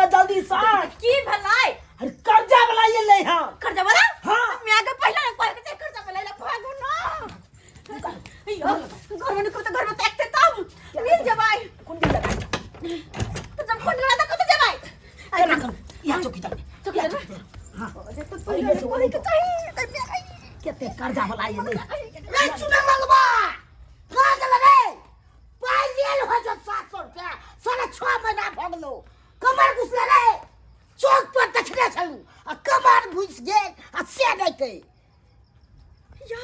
ने जल्दी से। की भेलै? अरे कर्जा वाला एलै हँ। कर्जा वाला? हाँ। माय के पहिले ने कहै के छै कर्जा वाला एलै, भागू न। यो घर में निकलू तऽ घर में ताकते तब मिल जेबै। कुंडी लगा। तऽ जब कुंडी लगा तऽ कतऽ जेबै? केना करू या चौकी चल। चौकी चल। हाँ। अरे तऽ पहिले कहै के चाही तऽ माय गई। कते कर्जा वाला एलै। रे चुना मलबा कहाँ गेल रे? पाइ लेल हो जो 700 रुपया, 6.5 महीना भऽ गेलो। कमर घुसले रे चौक पर देखने छलू आ कमर घुसि गेल आ से नहि कहि। यो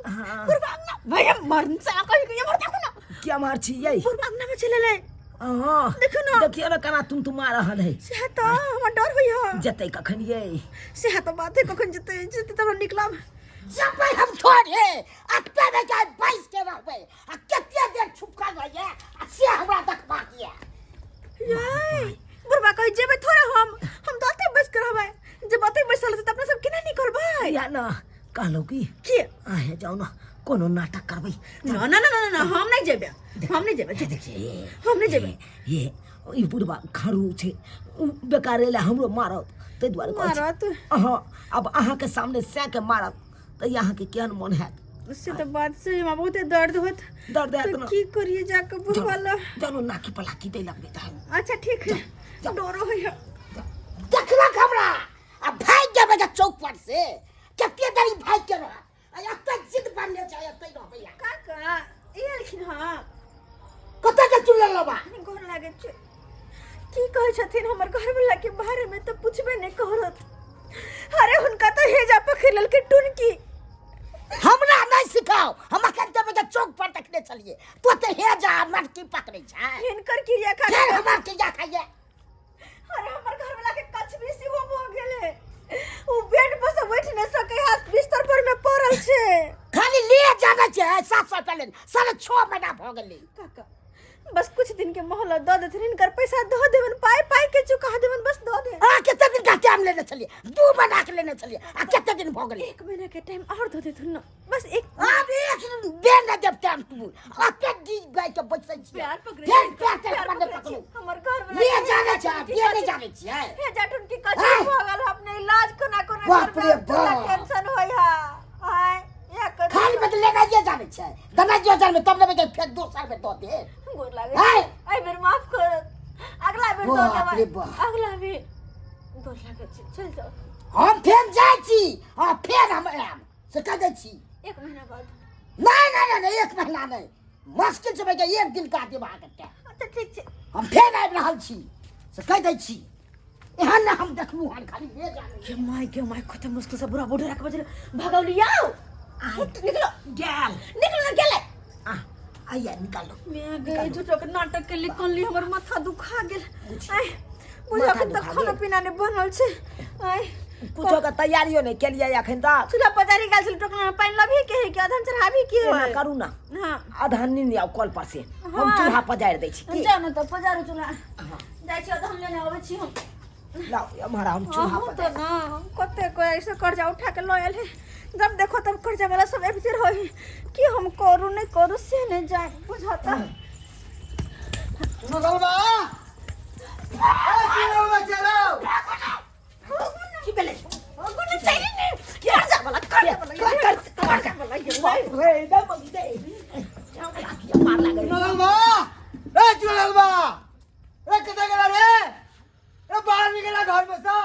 हाँ। बुढ़बा अंगना भैया मरन से कहि के मर देखू ना। क्या मार छी यै? बुढ़बा अंगना में चले ले। हाँ। देखू ना। देखियो ने केना तुम तुम रहल है। से तऽ हमरा डर होइया। जेतै कखन यै? से तऽ बात है, कखन जेतै? जेतै तब हम निकलब। जबै हम थोड़े अत्ते नहि जाय बैस के रहबै आ कते देर छुपकल रहैया आ से हमरा देखबाक यऽ। यै बुढ़बा कहै जेबै थोड़े, हम तऽ अते बैस के रहबै। जे अते बैसल रहतै तऽ अपना सब केना निकलबै? या ना कहलहुँ की की? आहे जाउ ने कोनो नाटक करबै। ना ना ना ना ना, हम नहि जेबै, हम नहि जेबै। देखिए। हम नहि जेबै। ये ई बुढ़बा खरू छै, उ बेकारे लए हमरो मारत, ताहि दुआरे कहै छी। मारत? अहाँ अब अहाँके सामने सएके मारत तऽ अहाँके केहन मोन हैत? से तऽ बात सही, हमरा बहुते दर्द होत। दर्द हैत तऽ ने? की करिए जाके बुढ़बा लग? चलू, नाकी पलाकी दै लगबै तहन। अच्छा ठीक है, डरो होइया। देखलक हमरा आ भागि जेबै जे चौक पर से कते देरी भागि के रहत आ एते जिद बनने छै, एते रहबै। आ काका ई एलखिन हँ। कतऽ के चुनल लेबा? गोर लागै छै। की कहै छथिन हमर घरवला के बारे में तऽ पुछबे नहि करत। अरे हुनका तऽ हेजा पकड़ लेलकै टुनकी। हमरा नहि सिखाओ, हम अखन देबै जे चौक पर देखने छलियै तो तऽ हे जा मटकी पकड़ै छै। हिनकर क्रिया खा फेर हमर क्रिया खाइए। अरे हमर घरवला के कछबी सेहो भऽ गेलै, ओ बेड पर से बैठ नहि सकै है, बिस्तर पर में पड़ल छै। खाली ले जाना छै 700 रुपया लेने 6.5 महीना भऽ गेलै। काका बस कुछ दिन के मोहलत दऽ देथिन, हिनकर पैसा दऽ देबन, पाइ पाइ के चुका देबन, बस दऽ दे। अहाँ कते दिन का टाइम लेने छलियै? 2 महीना के लेने छलियै आ कते दिन भऽ गेलै? 1 महीना के टाइम और दऽ देथुन ने, बस एक। आब एक बेर नहि देब टाइम, तू अते दी गाय के बैसै छियै। प्यार पकड़ै फेर छी, प्यार प्यार तेरे पकड़ै पकड़ू। छी, हमर घर वाला ले के जाने हे छै, जाटुन की ले नहि कछी- जाने छियै। हे जाटुन की कछी आँय। भऽ गेल, अपने इलाज कोना कोना बाप रे करबै, पूरा बाप। टेंशन होय हा आय या कर। खाली बदले लेनाइए जाने छै, दनाइयो जाने तब लेबै, फेर दोसर बेर दऽ दे। गोर लागै आँय। छी, एहि बेर माफ कर, अगला बेर दऽ बाप रे देबै। बाप। अगला बेर गोर लागै छी, चल जाओ। हम फेर जाइ छी आ फेर हम आयब से कह दै छी। 1 महीना बाद। नहि नहि नहि नहि, 1 महीना नहि, मुश्किल से भैया 1 दिन का देब अहाँके टाइम। अच्छा ठीक छै। हम फेर आबि रहल छी से कह दै छी। एहन ने हम देखलहुँ हन खाली ले जाने। के my के my, कते मुश्किल से बुरा बूढ़ा के बजल भगौलिया। निकलो। गेल। निकलो ना, गेलै। आ आइया निकालो। मैं गए झूठो के नाटक के लिखल, हमर माथा दुखा गेल। आय बुझा माथा के तऽ दुखा खाना गेल। पीना नहि बनल छै। आय कुछो के तैयारियो नहि केलियै अखन तक। चूल्हा पजारी गेल छल, टोकना में पानि लबही के है कि अधन चढ़ाबी के एना है? करू ना। हाँ। आधा नींद आउ कल पर से हम हाँ। चूल्हा पजारि दै छी की? जाउ ने तऽ पजारू चूल्हा। हाँ। जाइ छी, अधन लेने अबै छी हम। लाउ हमारा, हम चूल्हा अहूँ पजारि। तऽ ना हम कते कोई ऐसे कर्जा उठा के लऽ आयल है। जब देखो तब कर्जा वाला सब आबिते रहे, की हम करू नहि करू से नहि जाय बुझता। सुनलबा ए सुनलबा चलो। की भेलै? कर्जा वाला, कर्जा वाला, कर्जा वाला। बाप रे, दे मम्मी दे। किया मार लागल? सुनलबा ए सुनलबा ए कतऽ गेला रे? ए बाहर निकला घर में से।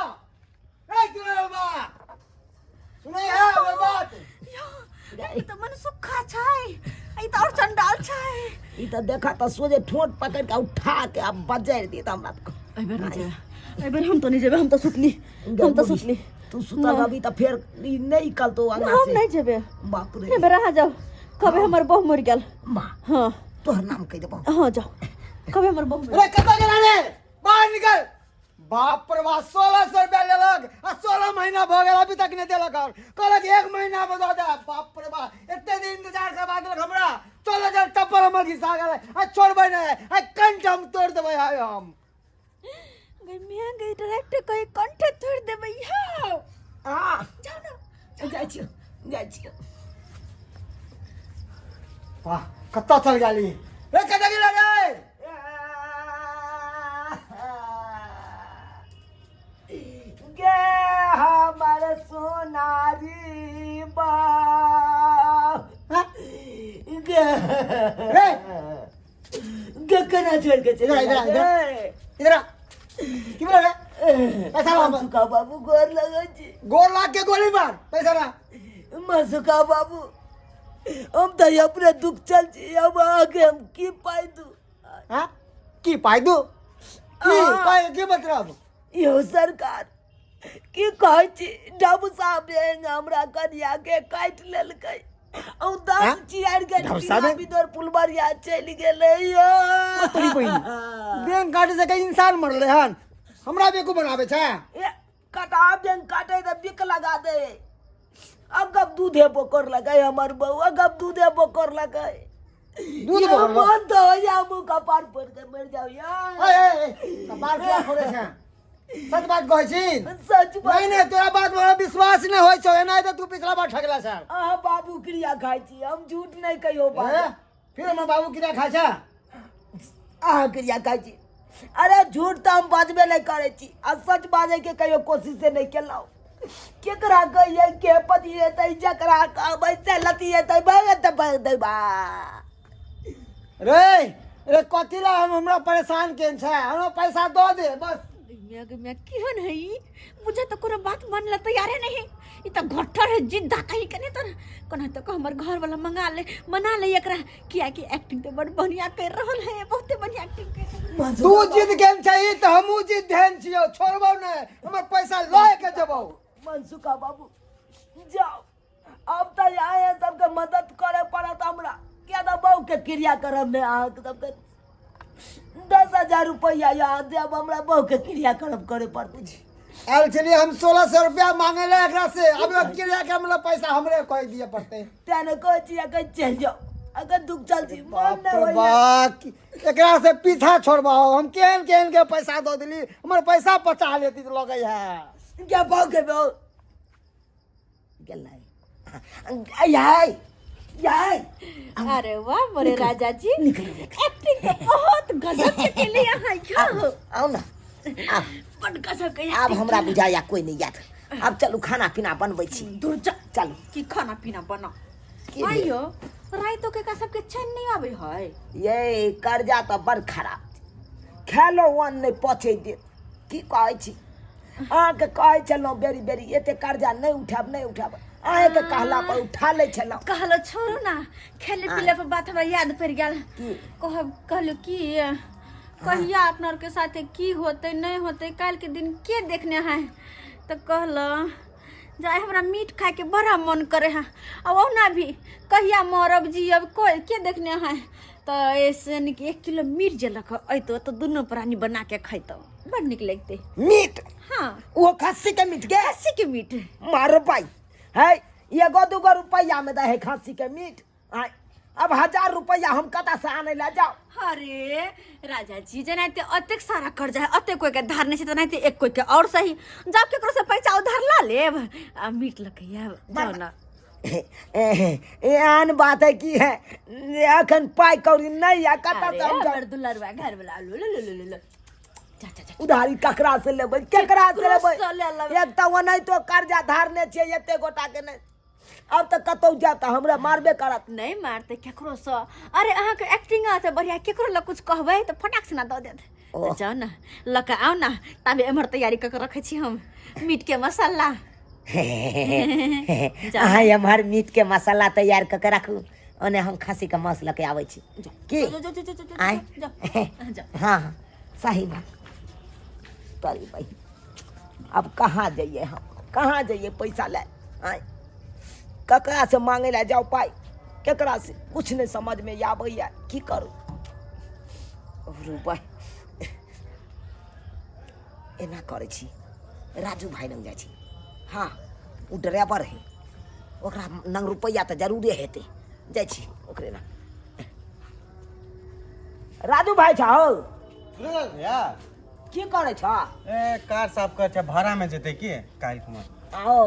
ए सुनलबा सुनै है हमर बात? ई तऽ मन सुखा छै, ई तऽ और चंडाल छै। ई तऽ देखा तऽ सोझे ठोंठ पकड़ के उठा के आब बजारि देत हमरा तऽ। एहि बेर नहि जेबै, एहि बेर हम तऽ नहि जेबै, हम तऽ सुतली, हम तऽ सुतली। तू सुतल रहबी तऽ फेर ई नहि निकलतौ अंगना हम से। नहि जेबै। बाप रे। एहि बेर अहाँ जाउ, कहबै हमर बहु मरि गेल। माँ। हाँ। तोहर नाम कहि देबौ। हाँ जाउ, कहबै हमर बहु मरि अरे कतऽ गेला रे? बाहर निकल। बाप रे बाप, 1600 रुपया लेलक आ 16 महीना भऽ गेल अभी तक नहि देलक हन। कहलक 1 महीना मे दऽ देब। बाप रे बाप, एते दिन इंतजार करबा देलक हमरा। चलो जब टप्पर हमर घिसा गेलै आ छोड़बै नहि, आ कंठ हम तोड़ि देबै आइ हम। गई मियां गई, डायरेक्ट कही कंठे तोड़ देबै। हां आ जाओ ना। जाइ छियौ, जाइ छियौ। वाह, कतऽ चल गेली रे? कतऽ गेला रे? रे केना छोड़ के चलि इधर आ, इधर आ, इधर आ। गेलै? इधर आ की बोले रे पैसा ला मसुका बाबू गोर लगै छी गोर लाग के गोली मार पैसा ला मसुका बाबू हम तऽ अपने दुख चल छी अब अहाँके हम की पाइ दू हाँ की पाइ दू की हाँ। पाइ की मतलब यौ सरकार की कहै छी डबसा बैंक हमरा कनिया के काटि लेलकै हम दस हाँ? चियार के डबसा बैंक? बिदर पुलबरिया चलि गेलै यौ तोरी बहिन बैंक काटे से कहीं इंसान मरले हन हमरा बेकू बनावे छै ए, कटा बैंक काटे तऽ बिक लगा दे अगब दूधे बोकर लगे हमर बहू अगब दूधे बोकर लगे दूध यौ, बोकर लगे? मन तो हो जा मुँह कपार पर के मर जाओ यार ए, ए, ए, कपार किया फोड़े छै सच बात कहै छी सच बात नहीं नहीं तोरा बात पर विश्वास नहीं होइ छौ एना तऽ तू पिछला बार ठगला छै अहाँ बाबू क्रिया खाइ छी हम झूठ नहीं कहियो ए, बात फिर हमर बाबू क्रिया खाइ छै अहाँ क्रिया खाइ छी अरे झूठ तऽ हम बाजबे नहि करै छी आ सच बाजै के कहियो कोशिशे नहि केलहुँ केकरा कहियै के पतिएतै जकरा कहबै से लतिएतै भगत भगत बा रे रे कथी ला हम हमरा परेशान केन छै हमरा पैसा दऽ दे बस मियाँ गे मियाँ केहन है ई बुझे तऽ कोनो बात मान ला तैयारे नहीं ई तऽ घट्ठर है जिद्दा कहीं के नहीं तऽ कोना तऽ हमर घर वाला मंगा ले मना ले एकरा कियाकि एक्टिंग तऽ बड़ बढ़िया कर रहल है बहुते बढ़िया एक्टिंग कर रहल है। तू जिद केन छै तऽ हमहूँ जिद धेन छियौ छोड़बौ नहि हमर पैसा लए के जेबौ मनसुखा बाबू जाओ अब तऽ अहाँ सबके मदद करे पड़त हमरा किया तऽ बहू के क्रियाक्रम में अहाँके सबके 10,000 रुपैआ यहाँ देब हमरा बहू के क्रियाक्रम करे पड़तै आयल छलियै हम 1600 रुपया मांगे ले एकरा से अब क्रिया के मतलब पैसा हमरे कह दिए पड़ते तें ने कहै छी अगर चलि जाउ अगर दुख चल छी मन बाप नहि रे होइए बाप एकरा से पीछा छोड़बाओ हम केहन केहन के पैसा दऽ देली हमर पैसा पचा लेती तऽ लगै है क्या बहू के बहू गेलै याय याय अरे वाह मोरे राजा जी निकलू एक्टिंग तो बहुत गजब के केले यहाँ यो आउ ना आउ बड़ गजब के आब हमरा बुझाया कोई नहीं याद आब चलू खाना पीना बनबै छी दूर जा चलू की खाना पीना बना की भेल? आइयो राइतो के का सबके चैन नहीं आवे है ये कर्जा तऽ बड़ खराब छै खेलो अन्न नहि पचै देत की कहै छी अहाँके कहै छलहुँ बेरी बेरी एते कर्जा नहि उठायब नहि उठायब अहाँके कहला पर उठा लै छलहुँ कहलो छोड़ू ना खेले पीले पर बात हमरा याद पड़ गेल की? कहब कहलो कि कहिया अपना आर के साथे की होते नहीं होते काल्हि के दिन के देखने है तो कहलो जाय हमरा मीट खाए के बड़ा मन करे है आ ओहुना भी कहिया मरब जियब कोई के देखने है तो ऐसे नीक 1 किलो मीट जे लऽ कऽ अयतो तऽ दुनू प्राणी बना के खैतो बड़ नीक लगतै मीट हाँ ओ खस्सी के मीट के खस्सी के मीट मार पाई है एगो दूगो रुपैया में दे है खस्सी के मीट आय, अब 1000 रुपैया हम कतऽ से आनै लए जाउ अरे राजा जी जेनाहिते अतेक सारा कर्जा है अतेक कोई के धार नहीं छै तेनाहिते एक कोई के और सही जाओ केकरो से पैसा उधार ला लेब आ मीट लऽ के आयब जाओ ना एहन बात है की है एखन पाइ कौड़ी नहि यऽ कतऽ अरे से हम जाउ? हमर दुलरुआ घर वाला लो लो लो लो लो जा जा जा उधारी ककरा से लेबै केकरा से केकरो लेबै से ले लेबै। एक तऽ ओनाहितो कर्जा धारने छियै एते गोटा के नहि अब तऽ कतौ जायब तऽ हमरा मारबे करत नहीं मारते केकरो से अरे अहाँके एक्टिंग तऽ बढ़िया केकरो लग कुछ कहबै तऽ फटाक से ना दऽ देत तऽ जाउ ने लऽ कऽ आउ ने ताबे एम्हर तैयारी कऽ के रखै छी हम मीट के मसाला जाउ। अहाँ एम्हर मीट के मसाला तैयार कऽ के राखू ओने हम खस्सी के मांस लऽ के आबै छी की जाउ, जाउ, जाउ, जाउ, जाउ, आँय? जाउ, जाउ। हाँ हाँ सही बात तरी बहिन अब कहाँ जइए हम कहाँ जइए पैसा ले आँय ककरा से मांगे ला जाओ पाइ केकरा से कुछ नहीं समझ में आबैया की करू अरे भाई एना करै छी राजू भाइ लग जाइ छी हाँ ओ ड्राइवर है ओकरा नंग रुपैआ तऽ जरूरे हेतै जाइ छी ओकरे ना राजू भाइ छौ सुनल भैया की करै छ ए कार साफ कर छै भाड़ा में जेतै की काल्हि खुमा ओ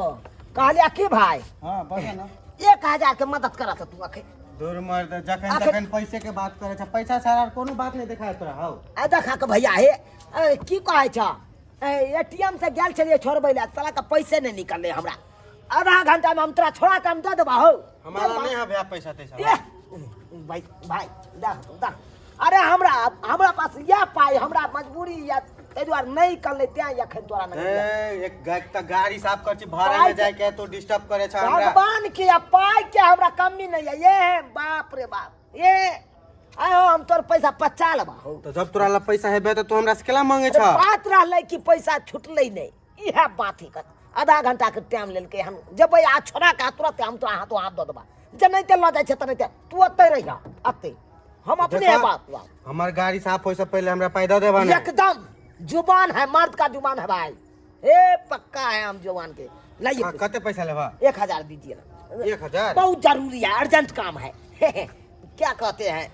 कहलिया की भाइ हाँ बता ना 1000 के मदद करत तू अखन दूर मर्द जखन तखन पैसे के बात करे छै पैसा छाड़ा आर कोनो बात नहीं देखाय तोरा हौ आ देखा के भैया हे ए, की कहै छ एटीएम से गेल छलियै छोड़बै लए साला के पैसे नहीं निकललै हमरा आधा घंटा में हम तोरा छोड़ा के हम दऽ देबा हौ हमारा नहीं है भैया पैसा तैसा एह, भाई भाई देख देख अरे हमरा हमरा पास इएह पाइ हमरा मजबूरी या ताहि दुआरे नहि कललै तेँ एखन तोरा नहि ए एक गाय त गाड़ी साफ कर छी भाड़ा में जाय के तो डिस्टर्ब करे छ हमरा। भगवान के आ पाइ के हमरा कमी नहीं है। ये है बाप रे बाप, ये आयो हम तोर पैसा पचा लेबा हो। तो जब तोरा ला पैसा हेबे त तू हमरा से केला मांगे छ? अरे बात रहलै कि पैसा छुटलै नहि, इएह बात है। आधा घंटा के टाइम लेलकै, हम जबै आ छोड़ा के तुरंत हम तोरा हाथों हाथ दऽ देबा। जेनाहिते लऽ जाइ छै तेनाहिते तू ओतै रहिह, ओतै हम अपने देखा, बाप बाप। हमर गाड़ी साफ होय से पहले हमरा पाइ दऽ देबा ने। एकदम जुबान है, मर्द का जुबान है भाई, ए पक्का है हम जुबान के। लाइए हाँ, पैसा। कते पैसा लेबा? 1000 दीजिए ना। 1000? बहुत जरूरी है, अर्जेंट काम है। क्या कहते हैं,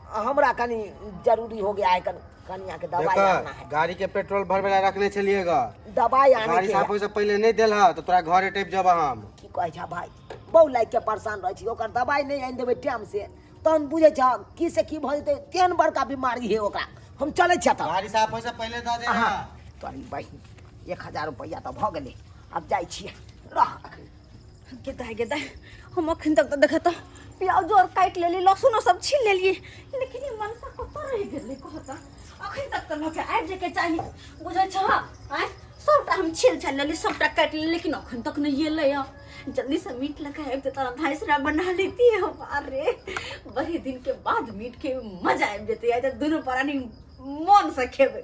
हमरा कनी जरूरी हो गया है, कनिया के दवाई देखा, आना है। गाड़ी के पेट्रोल भरवे ला रखने छलिए गा। दवाई आने गाड़ी के साफ है। होय से पहले नहीं देल ह तो तोरा घरे टपि जबा हम। की कहै छ भाई, बहु लाइक के परेशान रहै छी, ओकर दवाई नहीं आनि देबै टाइम से तहन बुझै छ की से की भऽ जेतै, तेहन बड़का बीमारी है ओकरा। हम चलै छियै तऽ। गाड़ी साफ होय से पहले दऽ दे। हाँ, तोरी बहिन 1000 रुपैआ तऽ भऽ गेलै, आब जाइ छियै रह अखन। गेदाय गेदाय, हम अखन तक तऽ देखत प्याजो आर काटि लेली, लहसुनो सब छील लेलियै, लेकिन ई मनसा कतऽ रहि गेलै कहत? अखन तक तऽ लऽ के आबि जाइके चाही, बुझै छह? आँय, सबटा हम छील छालि लेली, सबटा काटि लेली, लेकिन अखन तक नहि एलै हँ। जल्दी से मीट लऽ के आबि तऽ धाइसरा बना लेती हम। अरे बड़े दिन के बाद मीट के मजा आबि जेतै, आइ तऽ दुनू प्राणी मन से खेबै,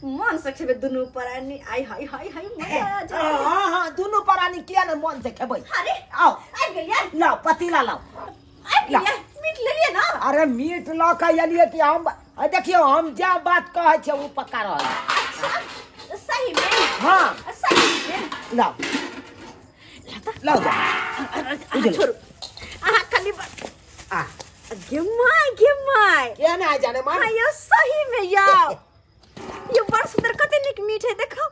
मन से खेबै दुनू प्राणी। आइ हाय हाय हाय मजा आ जाए। हाँ हाँ दुनू प्राणी किया ने मन से खेबै। अरे आओ आबि गेलियै, लाओ पतीला लाओ। आबि गेलियै, मीट लेलियै ना? अरे मीट लऽ के एलियै कि हम देखियौ हम जे बात कहै छियै ओ पक्का रहै। अच्छा सही में? हाँ सही में। लाओ लाओ जा। अहाँ छोड़ू, अहाँ खाली आ गे my गे my, के ना जाने मान। हाँ यो सही में यो यो बड़ सुंदर कते नीक मीट है देखो।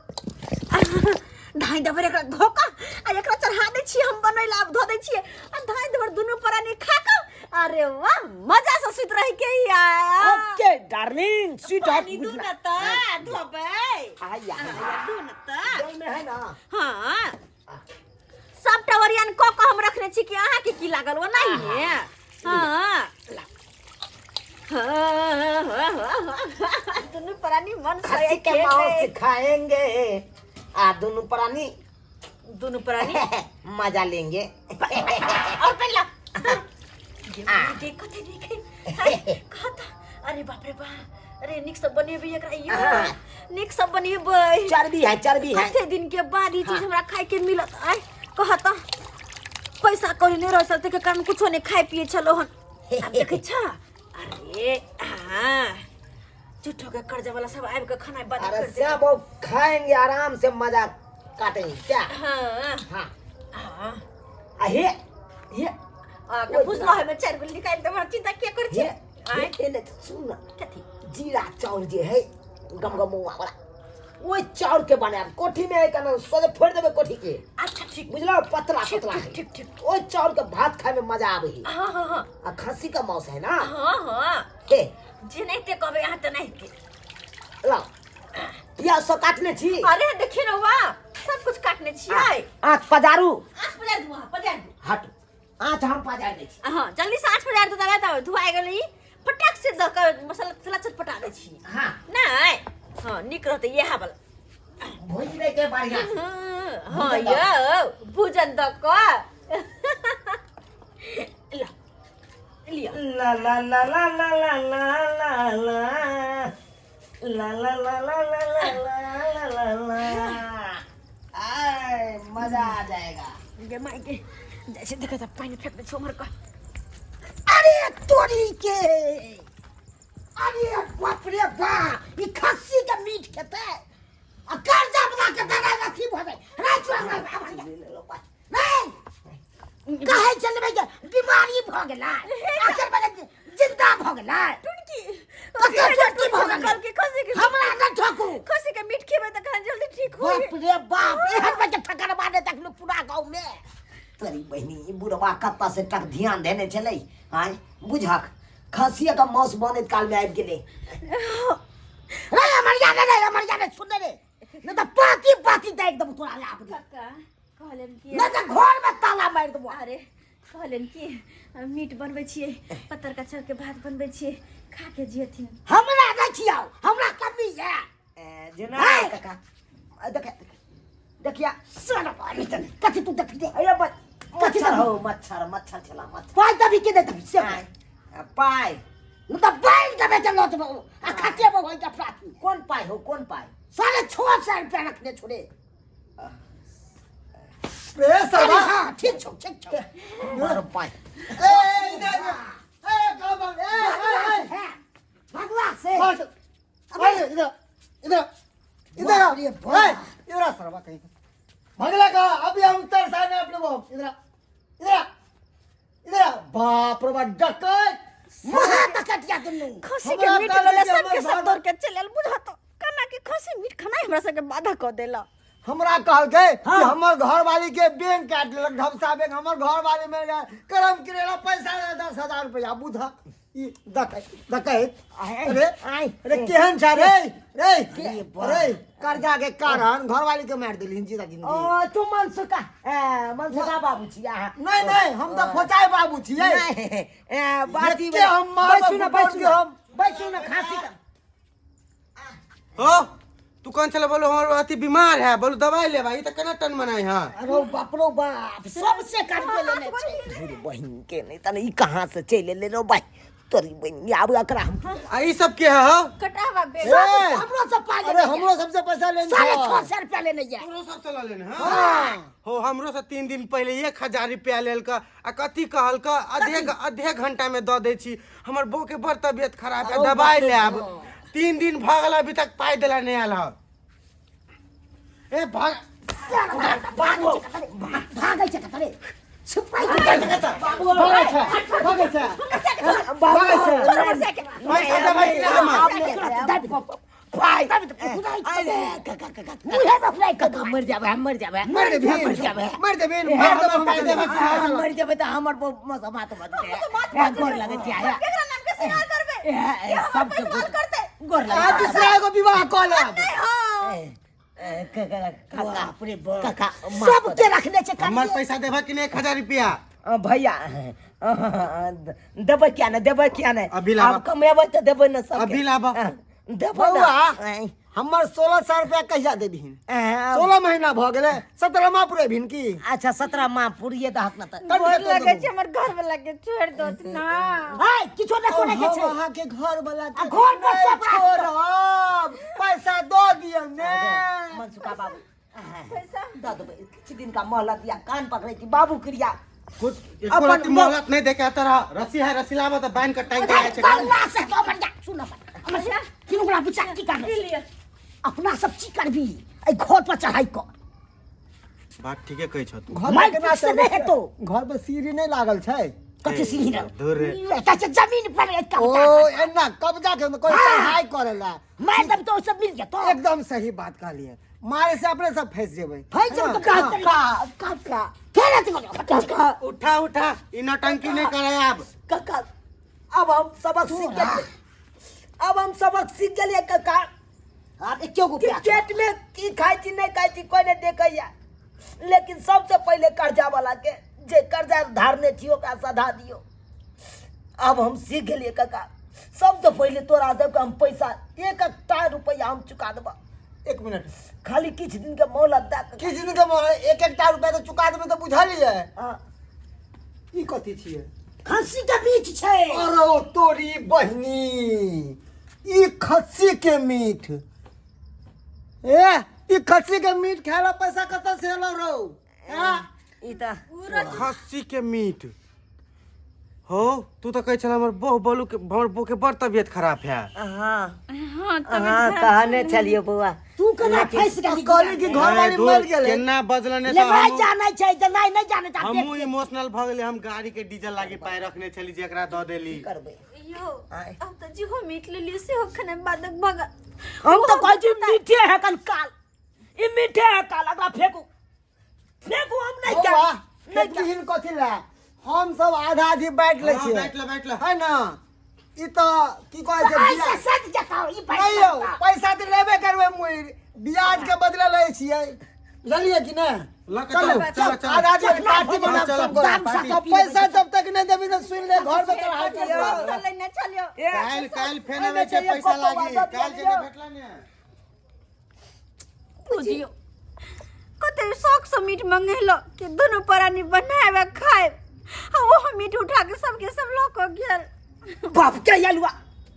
धाई दबर एकरा धोका आ एकरा चढ़ा दै छियै हम बनैला, आब धो दै छियै आ धाई दबर दुनू प्राणी खा कऽ अरे वाह मजा से सुति रहि के या। Okay darling sweet heart. पानी दू न त धोबै। आया दू न त में है ना। हाँ सबटा ओरियान कऽ कऽ हम रखने छी कि अहाँके की लागल ओ नहीं है। हाँ दुनू प्राणी मन से खस्सी के मांस खाएंगे आ दुनू प्राणी दुनू प्राणी मजा लेंगे। और पहला के कते नीक है कहता। अरे बाप रे बाप, अरे नीक सब बनेबै एकरा यो, नीक सब बनेबै। चर्बी है, चर्बी है। कते दिन के बाद ई चीज हमरा खाय के मिलत। आय कहता पैसा कौड़ी नहीं रह सकते के कारण कुछो नहीं खाए पिए छलो हन। आब देखै छ, अरे हाँ झूठो के कर्जा वाला सब आबि के खाना बंद अरे कर दे। सब वो खाएंगे आराम से मजा काटेंगे क्या? हाँ हाँ हाँ आ हे हे आ के बुझलो है में चार गो निकाल दे, चिंता के कर हे छी? आय हे ने सुन ना, कथी? जीरा चाउर जे है गमगमौआ वाला ओहि चाउर के बनायब कोठी में है केना सोझे फोड़ि देबै कोठी के। अच्छा ठीक बुझलौ, पतला ठीक, पतला ठीक, है। ठीक, ठीक। ओहि चाउर के भात खाय में मजा आबै है। हाँ हाँ हाँ आ खस्सी का मांस है ना। हाँ हाँ हे जे नहीं ते कहबै अहाँ तऽ नहीं ते। लाओ प्याज सब काटने छी। अरे देखिए ना वाह सब कुछ काटने छियै। आँच पजारू। आँच पजार दू, अहाँ पजार दू। हट आँच हम पजार दै छी। हाँ जल्दी से आँच पजार दू, तब तब धुआइ गेलै ई फटाक से दऽ कऽ मसाला तसाला चटपटा दै छी। हाँ नहि हाँ नीक रहतै इएह वाला। भुजि दै के बढ़िया से। हाँ यौ भूजन दऽ कऽ ल लिअ। ला ला ला ला ला ला ला ला ला ला ला ला ला ला ला ला ला ला। आय मजा आ जाएगा। गे माय गे जाइ छै देखै पानि फेंक दै छै उम्हर कऽ। अरे तोरी के, अरे बाप रे बाप, ई खस्सी के मीट खेतै आ कर्जा बना के दराज अथी भऽ जाइ। नहीं कहै छलै के बीमारी भऽ गेलै, आखिर में जिंदा भऽ गेलै। टुनकी कतऽ टुनकी भऽ गेलै? कहलकै खस्सी के हमरा नहि ठकू। खस्सी के मीट खेबै तऽ कहाँ जल्दी ठीक होई। बाप रे बाप, एहन बच्चा ठकर मारे तखनो पूरा गाँव में। तोरी बहिनी ई बुढ़वा कतऽ से टक ध्यान देने छलै। आँय बुझक खसिया के मांस बनैत काल में आबि गेलै। रे अमरिया रे, रे अमरिया रे, सुन रे, नहि तऽ पाती पाती दागि देबौ तोरा लाभ। काका कहलन कि नहि तऽ घर में ताला मारि देबौ। अरे कहलनि कि मीट बनबै छियै, पत्तर का चाउर के भात बनबै छियै, खा के जियथिन। हमरा नहि खियाउ, हमरा कमी है। ए, जेना हाय। काका, आ, देख देखिया। साला पानी चल कथी तू देख दे। अरे बच कथी मच्छर देबही? हो, मच्छर मच्छर छला मच्छर। पाइ देबही कि नहि देबही से आय, आ, पाइ न तऽ बैल देबे के लऽ जेबौ आ खटेबौ होई के प्राथी। कोन पाइ हो, कोन पाइ? 650 रुपया रखने छोड़े। रे सरवा। हाँ ठीक छौ, ठीक छौ। मारो पाइ। ए इधर ए कहाँ भाग? ए ए ए है भगवा से। भाग। अबे इधर इधर इधर आ। बाप रे बाप। ए, इधर आ सरवा, कहीं भगला का अभी हम उतर सामने अपने वो। इधर आ, इधर आ, इधर आ। बाप रे बाप, डकैत। महा डकैतिया दुनू। खसी के हमरा मीट कहले वाला जे हमर सबके सब भाड़ा- दौड़ के चलि आयल, बुझत केना कि खसी मीट खेनाइ हमरा सबके बाधा कऽ देलक। हमरा कहलकै कि हमर घरवाली के बैंक काटि लेलक, ढमसा बैंक। हमर घरवाली में करम किरेला पैसा 10,000 रुपया। बुझा ई डकैत डकैत। अरे आय। अरे केहन छै रे रे? अरे बाप। अरे कर्जा के कारण घरवाली के मारि देलहिन जीता जिंदगी। ओ तू मनसुखा, ए, मनसुखा बाबू छी अहाँ? नहीं नहीं, हम तऽ फोचाइ बाबू छियै। नहीं, ए, बाती एके हम मारब बैसू ना, बुतौल बैसू के ना, हम। बैसू ना, खांसी का। हो तू कौन चला बोलो हमर अथी बीमार है, बोलो दवाई लेबा, ई त केना टन मनाई। हां अरे बाप रो बाप, सबसे काट के लेने छै। धुर बहिन के, नहीं तने ई कहाँ से चलि एलै रो भाई तोरी बहिन, आब एकरा हम आ ई सब के है हो? कटावा बे। ए, हमरो सब पाइ अरे लेने। हमरो सबसे पैसा लेने 650 रुपया लेने ये। तोरो सब से ल लेने। हां हो, हमरो से 3 दिन पहले 1000 रुपया लेलक आ कथी कहलक आधे आधे घंटा में द दै छी, हमर बहू के बड़ तबियत खराब है, दवाई ले आब। 3 दिन भ गेल, अभी तक पाइ देला नहीं आयल ह। ए भाग भागै छै कतरे छुपाइ के। भागै छै, भागै छै, भागै छै। पैसा देबै कि नहि हमर? पाइ अरे काका काका मुहे में फुराइ के काका, मर जाबे हम, मर जाबे। मर देबही, मर जाबे। मर देबही, मार देबो हम। पाइ देबै कि हम मर जाबे तऽ हमर मत बजते, गोर लगे छी। आया केकरा नाम के सिंगार करबै? ए, ए, के हमर सबके पैसा करतै? गोर आ लगे। दूसरा एगो विवाह कऽ लेब। नहीं हाँ। ए, ए, काका काका बाप रे बाप, काका माफ कऽ सबके रखने छै। हमर पैसा देबै कि नहि 1000 रुपया? भैया देबै किया नहि, देबै किया नहि? अभी लाबऽ। आब कमेबै तऽ देबै ने सबके। अभी लाबऽ। देबै बौआ, ने। हमर 1600 रुपया कहिया देबहिन? ए, 16 महीना भऽ गेलै, 17मा पुरेबहिन की? अच्छा 17 माह पुरिये दहक ने तऽ। गोर लगे छै, हमर घर वाला के छोड़ दो ना। हाय, किछो नहि करे के हम छै। अहाँके घर वाला के आ घर पर नहि सब राख। छोड़ब, पैसा दऽ दियौ ने। मनसुखा बाबू पैसा दऽ देबै, किछु दिन का मोहलत दिया, कान पकड़ै छी बाबू क्रिया। कुछ एको अपन रत्ती मोहलत नहीं देके तोरा। रस्सी है, रस्सी लाबऽ तऽ बान्हि के टांगि के आयल छै। कल्ला से तो बढ़िया सुन अपन किन ओकरा विचार की करबै। ई लिअ। अपना सब की करबी एहि घर पर चढ़ाई कऽ? बात ठीके कहै छह तू। घर पर माइक केना से नहि हेतौ। घर पर सीढ़ी नहि लागल छै? कथी सीढ़ी रह? धुर रे। एतऽ छै जमीन पर एक ओ कब्जा। एना कब्जा के कोई हाँ। चढ़ाई करेला। मारि देब तऽ ओ सब मिल जेतौ। एकदम सही बात कहलियै, मारे से अपने सब फंसि जेबै। फँसि जेबै तऽ हाँ, काका काका फेर अथी कऽ देब। काका उठा उठा, ई नौटंकी नहीं करे आब। काका अब हम सबक सीख गेलियै, अब हम सबक सीख गेलियै काका। आब एको गो कि प्याज पेट में की खाइ छी नहि खाइ छी कोई नहि देखैया, लेकिन सबसे पहिले कर्जा वाला के जे कर्जा धारने छी ओकरा सधा दियौ। अब हम सीख गेलियै काका, सबसे पहिले तोरा सबके हम पैसा एक एकटा रुपैआ हम चुका देबऽ। एक मिनट, खाली किछु दिन के मोहलत दए कऽ। किछु दिन के मोहलत, एक एकटा रुपया तऽ चुका देबै तऽ बुझलियै। हँ। ई कथी छियै? खस्सी के बीच छै। अरे ओ तोरी बहिनी, ई खस्सी के मीट। ए ई खस्सी के मीट खाय ला पैसा कतऽ से एलौ रौ? हैं? ई तऽ खस्सी के मीट हो, तू तऽ कहै छल हमर बहु बोलू के हमर बहू के बड़ तबियत खराब है। हाँ हाँ तबियत हाँ खराब कहने छलै। छलियै बौआ। तू केना फँसि गेली? कहली कि घरवाली मरि गेलै। केना बजल ने ले तऽ भाई हमहूँ- जानै छै तऽ नहि नहि जानै छै। हमहूँ इमोशनल भऽ गेली। हम गाड़ी के डीजल लागी पाइ रखने छली जेकरा दऽ देली। करबै यौ आँय। अब तऽ जेहो मीट लेलियै सेहो खेनाइ बादक भगा। हम तऽ कहै छी मीठे है कन काल, ई मीठे है काल, एकरा फेंकू फेंकू, हम नहि बौआ, खायब, नहि खायब। फेकबिहीन कथी लए? हम सब आधा आधी बाँटि लै हाँ, छियै। बाँटि ले, बाँटि ले। है ने? ई तऽ की कहै छै ऐसे बिया- सज जेतौ ई पैसा। नहि यौ, पैसा तऽ लेबे करबै, मुइर ब्याज के बदले लै छियै, बुझलियै कि नहि? लऽ के चलू चलो चलो आज आज पार्टी मनाब चलो, सब गोरा। चलो, पार्टी। सब पैसा जब तक नहीं देबी तो सुन ले घर में तोरा हाथ सब लेने चलियो काल्हि काल्हि फेन अबै छै पैसा लागी काल्हि जे नहि भेटला ने। बुझियो कते शौक से मीट मंगेलो कि दुनू प्राणी बनाएब आ खाएब, आ ओहो मीट उठा के सबके सब लऽ कऽ गेल। बाप के यलुआ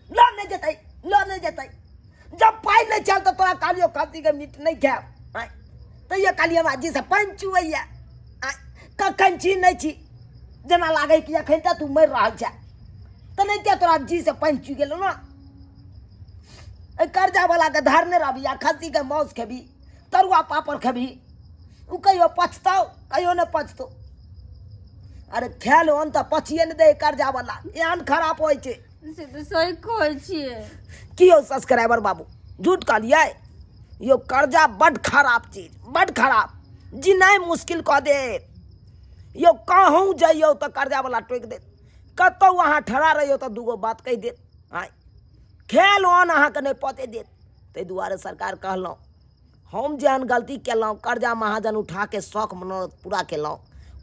लऽ नहि जेतै, लऽ नहि जेतै। जब पाइ नहि छल तऽ तोरा कहलियौ खस्सीके मीट नहि खायब, आँय, तैयो कहलियै हमरा जी से पानि चुबैया, आँय, कखन छी नहि छी, जेना लागै कि एखन तऽ तू मरि रहल छे, तऽ नहि किया तोरा जी से पानि चुइ गेलौ ने। एहि कर्जावलाके धरने रहबी आ खस्सीके मांस खेबी, तरुआ पापड़ खेबी, ओ कहियो पचतौ कहियो नहि पचतौ। अरे खायल ओहन तऽ पचिए नहि दै कर्जावला, एहन खराब होइ छै। से तऽ सही कहै छियै। की यौ सब्सक्राइबर बाबू, झूठ कहलियै? यौ कर्जा बड खराब चीज, बड खराब, जीनाइ मुश्किल कऽ देत यौ। कहूँ जइयौ तऽ कर्जावला टोकि देत, कतहु अहाँ ठड़ा रहियौ तऽ दूगो बात कहि देत, आँय, खेल ओहन अहाँके नहि पते देत। ताहि दुआरे सरकार कहलहुँ, हम जेहन गलती केलहुँ, कर्जा महाजन उठाके शौक मनोरथ पूरा केलहुँ,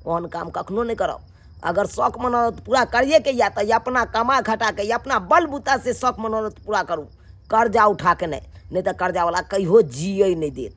ओहन काम कखनो नहि करब। अगर शौक मनोरथ पूरा करिएके यऽ तऽ अपना कमा खटाके अपना बल बूतासँ शौक मनोरथ पूरा करू, कर्जा उठाके नहि, नहि तऽ कर्जावला कहियो जियै नहि देत।